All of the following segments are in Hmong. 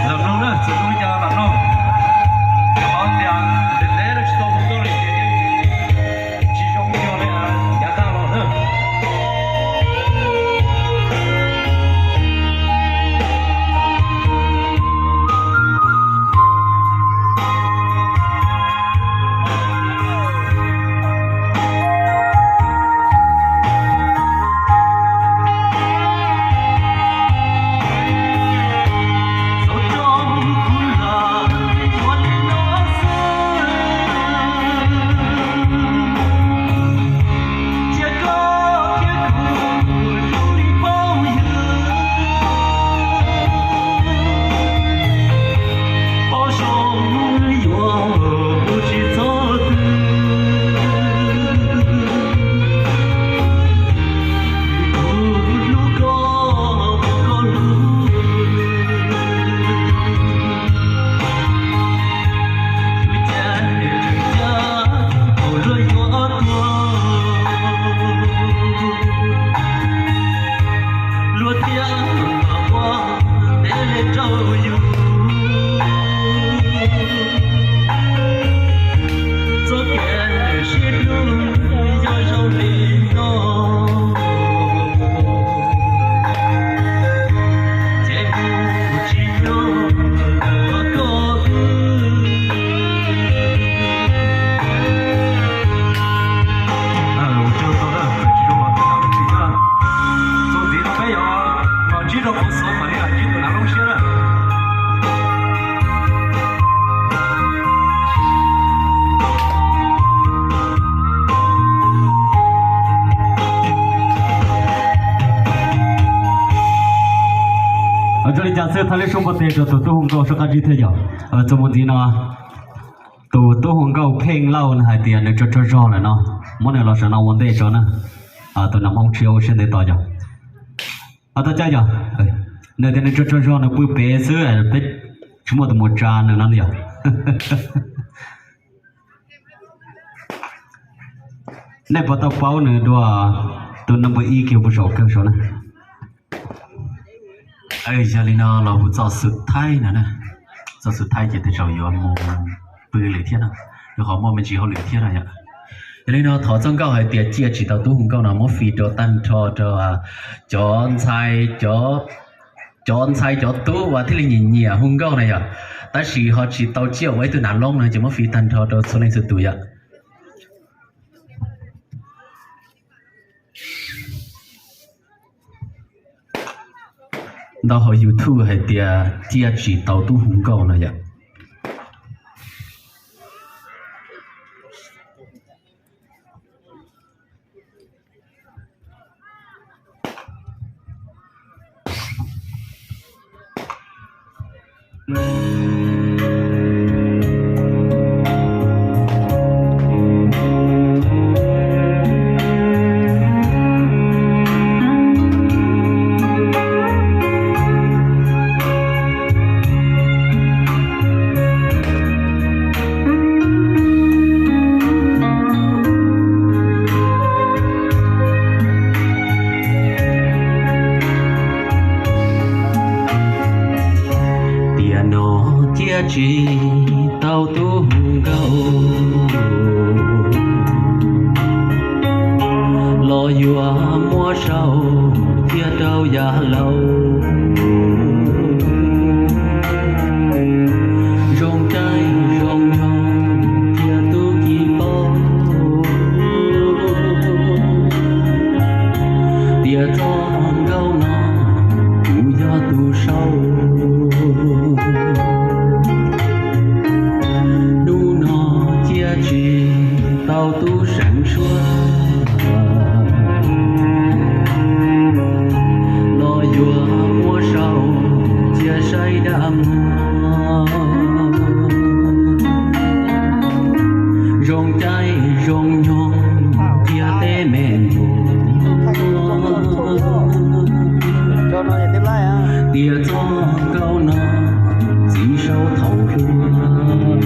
Lam mloog na, txawm zoo li cas lam mloog. Qhov tias ntev ntev no tsis tau hu nkauj li ces yeej tsis zoo ib yam li yav tag los na. Ua li cas xwb thov lub suab npau tes rau tus tub hu nkauj soj qab zib thiab yog. Txuas mus ntxiv no, tus tub hu nkauj Pheej Lauj hais tias nws tsaug tsaug zog lawm no, muab nws los saum no ua ntej tso na. Tus nas Hmoob tshiab ua siab ntev tos yog. Tau cai yog, nws tias nws tsaug tsaug zog nws pw pem xwb, peb tsis muaj tus mus tsa nws no yog. Nej puas tau paub nws dua tus number ib kiag puag saum kawg saud na? Yog li no los hu txoj xwm thaib no na, txoj xwm thaib ces tej zaum yuav mus pw lawm thiab no, rau qhov muaj me ntsis hauj lwm thiab no yom. Yog li no thov txoj nkauj hais tias cia tsis tau tub hu nkauj no muab fij rau tag nrho rau cov ntxhais, cov ntxhais cov tub uas thiaj li nyiam nyiam hu nkauj na yom, tab sis ho tsis tau ciaj ua ib tug nas loob no ces muab fij tag nrho rau txhua leej txhua tus yom. Ntau hauv YouTube hais tias cia tsis tau tub hu nkauj no yom. Thiaj tsis tau tub hu nkauj los yuav muab sau thiaj rau yav laus. Zoo caij zoo nyoog thiaj tub ki paub tias txoj nkauj no kuv yog tus sau. Hnub no cia tsis tau tub seev suab los yuav muab sau cia saib dab muag. Zoo caij zoo nyoog thiab teb me nyuam tias txoj nkauj no txiv sau thaum hluas.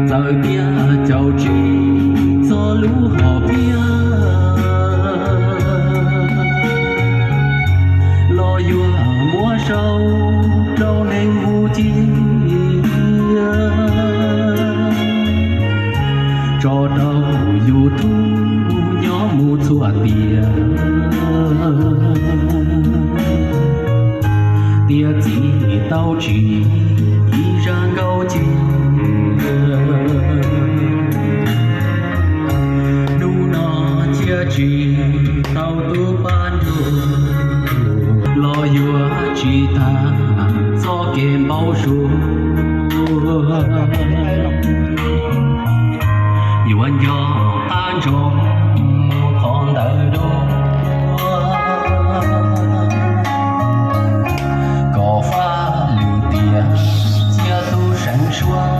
Txawm tias caum tsis txog lub hom phiaj los yuav muab sau rau neeg mus cia tso rau YouTube nyob mus txhua tiam. Tiam txiv tau tsim ib zaj nkauj cia. Hnub no cia tsis tau tub pab nrug los yuav tsis tag txoj kev npau suav. Yuav nco qab ntsoov mus qhov ntawd dua, kom faj lwm tiam cia tub seev suab.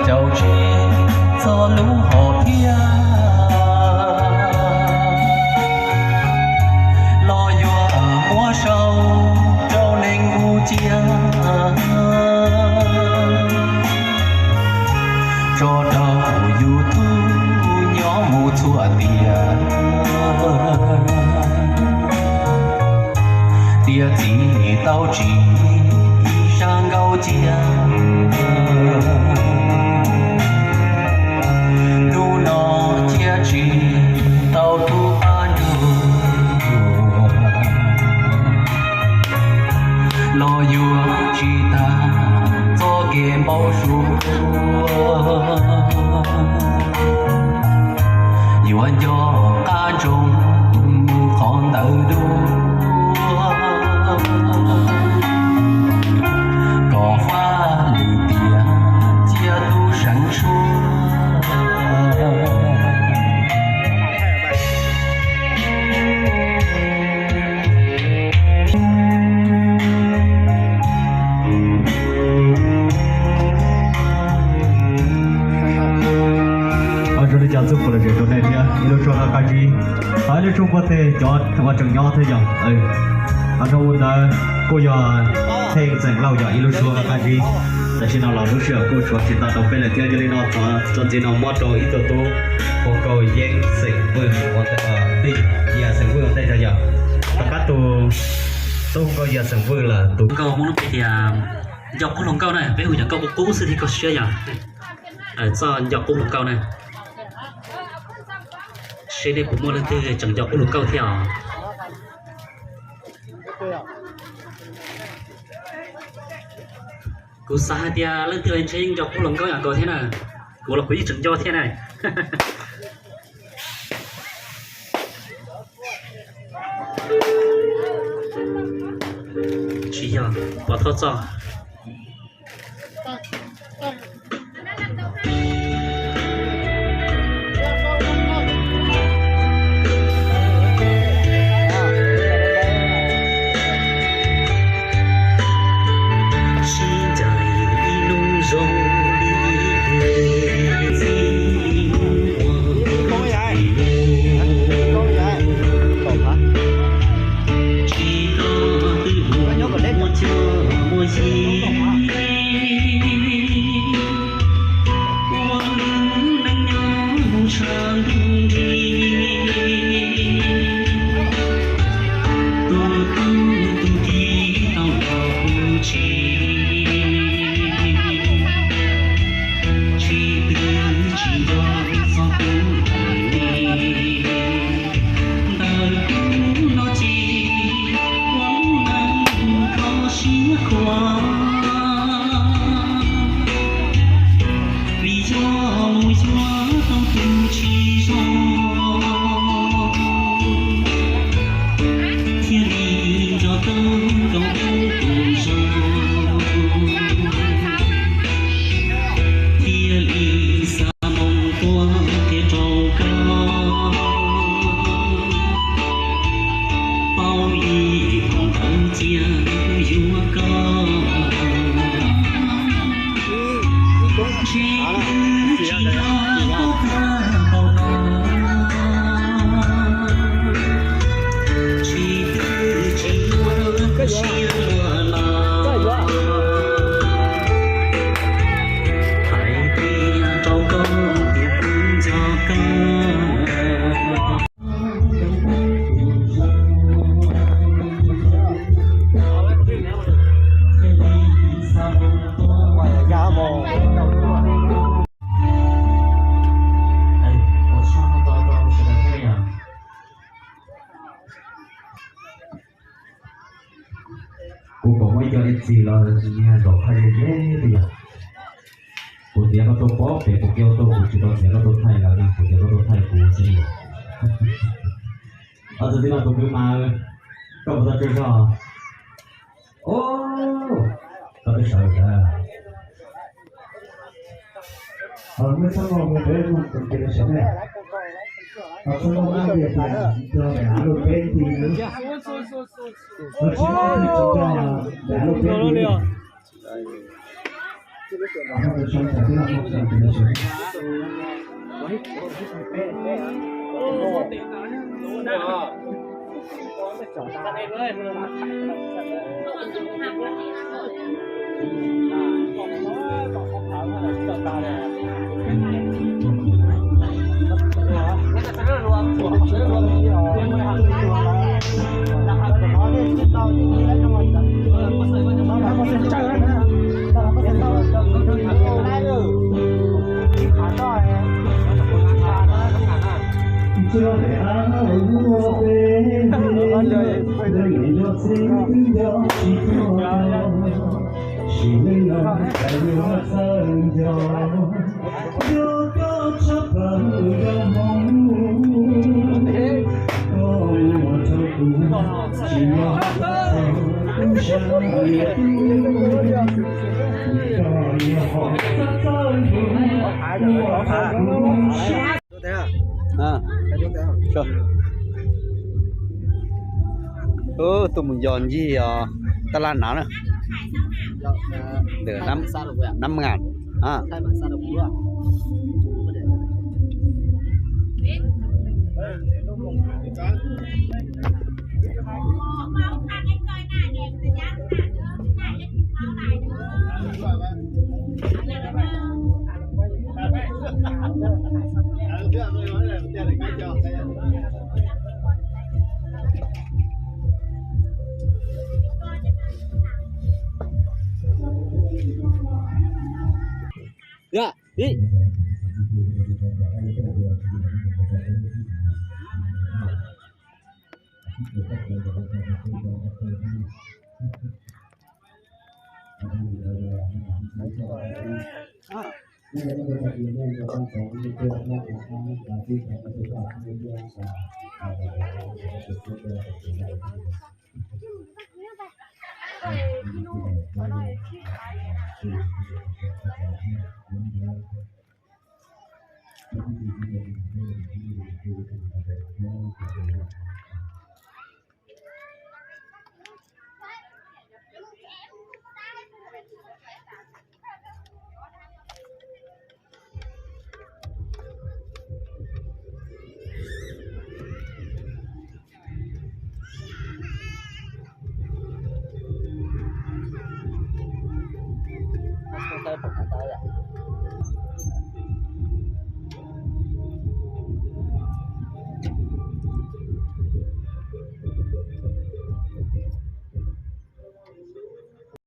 Caum tsis txog lub hom phiaj los yuav muab sau rau neeg mus cia tso rau YouTube nyob mus txhua tiam. Tiam txiv tau tsim ib zaj nkauj cia. Hnub no cia tsis tau tub pab nrug los yuav tsis tag txoj kev npau suav. Yuav nco qab ntsoov mus qhov ntawd dua, kom faj lwm tiam cia tub seev suab. Ua tsaug li cas txuj pum lom zem rau nej thiab ib lub suab qab qab zib. Hos ib lub suab puag teg cov uas tseem nyob thiab yog, qhov ntawd kuj yog Theej Xeem Lauj yog ib lub suab qab qab zib. Tam sim no los lub sij hawm kuj tshuav tsis tau rau peb lawm thiab, yog li no thov txuas ntxiv no muab rau ib tug tub hu nkauj Yeeb Xeem Vwj, Yeeb Xeem Vwj ua ntej tso yog. Tom qab tus tub hu nkauj Yeeb Xeem Vwj lawm tus nkauj Hmoob lub npe tias Nco Qub Hluas Nkauj na, peb hu yog nkauj qub qub xwb thiaj kho siab yog. Txoj Nco Qub Hluas Nkauj na, seb nej puas muaj leej twg tseem nco qub hluas nkauj thiab os. Kuv xav hais tias leej twg los ntshe yeej nco qub hluas nkauj yam nkaus thiab na. Kuv los kuv yeej tseem nco thiab na. Tsis yog, pov thawj txoj. Txiv los nyiag zaum thaij ze ze twb yog. Kuv tias koj tuaj pov pem kuv kiag tuaj, kuv tsis tau tias koj tuaj thaij lawv na, kuv tias koj tuaj thaij kuv xwb. Ob tug tij laug tus kwv mas koj puas tau tsw zog? Koj twb sawv lawm. Txhob muab peb mus tus kwv sawv ne. Txhob muab peb tus kwv sawv ne. Tuaj mus yos ncig os, tab laj nav na. Ntawm nab ngas.